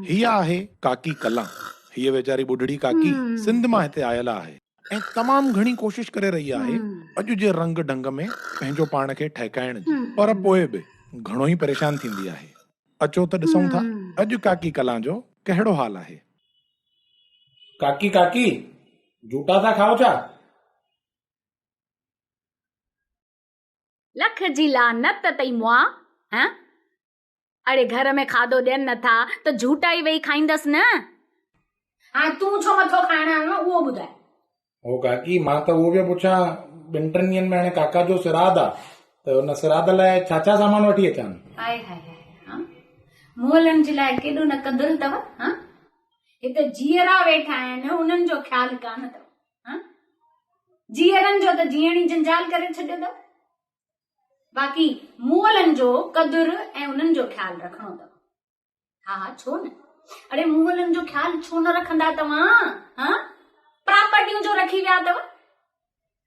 هيء آهي ڪاڪي ڪلان. هيء ويچاري ٻڍڙي ڪاڪي سنڌ مان هتي آيل آهي ۽ تمام گهڻي ڪوشش ڪري رهي آهي اڄ جي رنگ ڍنگ ۾ پنهنجو پاڻ کي ٺهڪائڻ جي پر پوء به گهڻو ئي پريشان ٿيندي آهي. اچو ته ڏسون ٿا اڄ ڪاڪي ڪلان جو ڪهڙو حال آهي. ڪاڪي ڪاڪي! جهوٽا ٿا کائو ڇا؟ لک جي لعنت اٿئي مئا هن؟ اڙي گهر ۾ کاڌو ڏين نٿا ته جهوٽا ئي ويهي کائيندس نه. هاڻي تون ڇو مٿو کائڻ آيو آهين اهو ٻڌاء. او ڪاڪي مان ته اهو پيو پڇان ٻن ٽن ڏينهن ۾ هاڻي ڪاڪا جو سراڌ آ ته ان سراڌ لاء ڇا ڇا سامان وٺي اچان. هاء هاء هاء ها مئلن جي لاء ڪيڏو نه قدر اٿو ها هتي جيئرا ويٺا آهن انهن جو خيال ڪانه اٿو ها جيئرن جو ته جيئڻ ئي جنجال ڪري ڇڏيو اٿو. باقي مئلن جو قدر ۽ انهن جو خيال رکڻو اٿو. ها ها ڇو نه. اڙي مئلن جو خيال ڇو نه رکندا توهان ها پراپرٽيون جو رکي ويا اٿو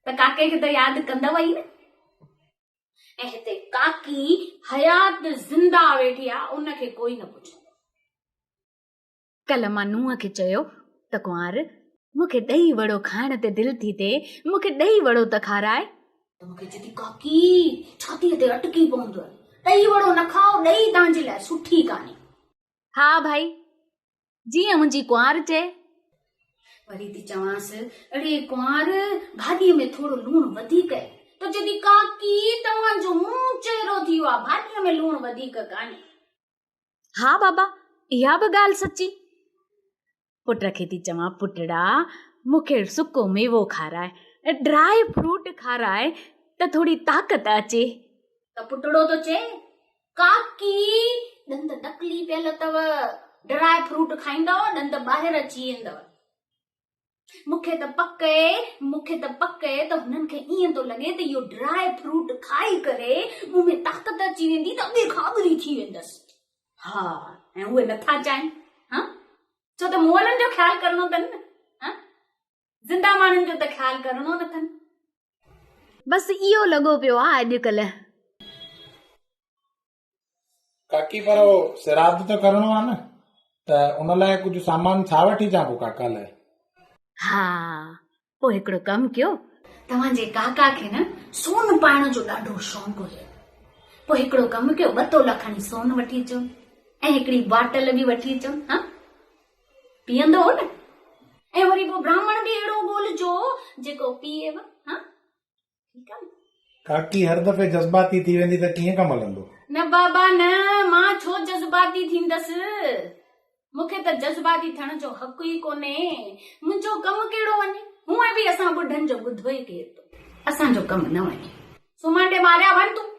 ته ڪاڪي کي ته ياد ڪندؤ ئي نه. ۽ هتي ڪاڪي حيات زنده ويٺي آ ان کي ڪوئي نه پڇندو. ڪلهه مان نونهن کي چيو ته ڪنوار، مون کي ڏهي وڙو کائڻ تي دل ٿي ٿئي، مون کي ڏهي وڙو ته کاراء. ته مون کي چئي ٿي، ڪاڪي، ڇاتيء تي اٽڪي پوندو. ڏهي وڙو نه کائو، ڏهي توهان جي لاء سٺي ڪانهي. ها ڀائي، جيئن منهنجي ڪنوار چئي. وري ٿي چوانس، اڙي ڪنوار، ڀاڄيء ۾ ٿورو لوڻ وڌيڪ آهي. ته چئي ٿي، ڪاڪي، توهان جو منهن چهرو ٿي ويو آهي، ڀاڄيء ۾ لوڻ وڌيڪ ڪانهي. ها بابا اها به ڳالهه سچي. پٽ کي ٿي چوان پٽڙا مون کي سڪو ميوو کاراء، ڊراء فروٽ کاراء ته ٿوري طاقت اچي. ته پٽڙو ٿو چئي ڪاڪي ڏند ٽڪلي پيل اٿو، ڊراء فروٽ کائيندؤ ڏند ٻاهر اچي ويندؤ. مون کي ته پڪ اهي، مون کي ته پڪ اهي ته هنن کي ائين ٿو لڳي ته اهو ڊراء فروٽ کائي ڪري مون ۾ طاقت اچي ويندي ته اڳي کان اڳري ٿي ويندس. ها ۽ اهي نٿا چاهين. ها ڇو ته مئلن جو خيال ڪرڻو اٿن نه. ها زنده ماڻهن جو ته خيال ڪرڻو نه اٿن. بس اهو لڳو پيو آ اڄڪلهه. ڪاڪي پر اهو سراڌ ته ڪرڻو آ نه ته ان لاء ڪجهه سامان ڇا وٺي اچان پوء ڪاڪا لاء؟ ها پوء هڪڙو ڪم ڪيو. توهان جي ڪاڪا کي نه سون پائڻ جو ڏاڍو شوق هيو. پوء هڪڙو ڪم ڪيو ٻه تولا کڻي سون وٺي اچو ۽ هڪڙي باٽل به وٺي اچو. ها پيئندو هو نه. ۽ وري پوء براهمڻ به اهڙو ڳولجو جيڪو پيئيو. ها ٺيڪ آ نه. ڪاڪي هر دفعي جذباتي ٿي ويندي ته ڪيئن ڪم هلندو. نه بابا نه، مان ڇو جذباتي ٿيندس. مون کي ته جذباتي ٿيڻ جو حق ئي ڪونهي. منهنجو ڪم ڪهڙو وڃي. هونئن به اسان ٻڍن جو ٻڌو ئي ڪير ٿو. اسان جو ڪم نه وڃي. سمهڻ ڏي ماريا وڃ تون.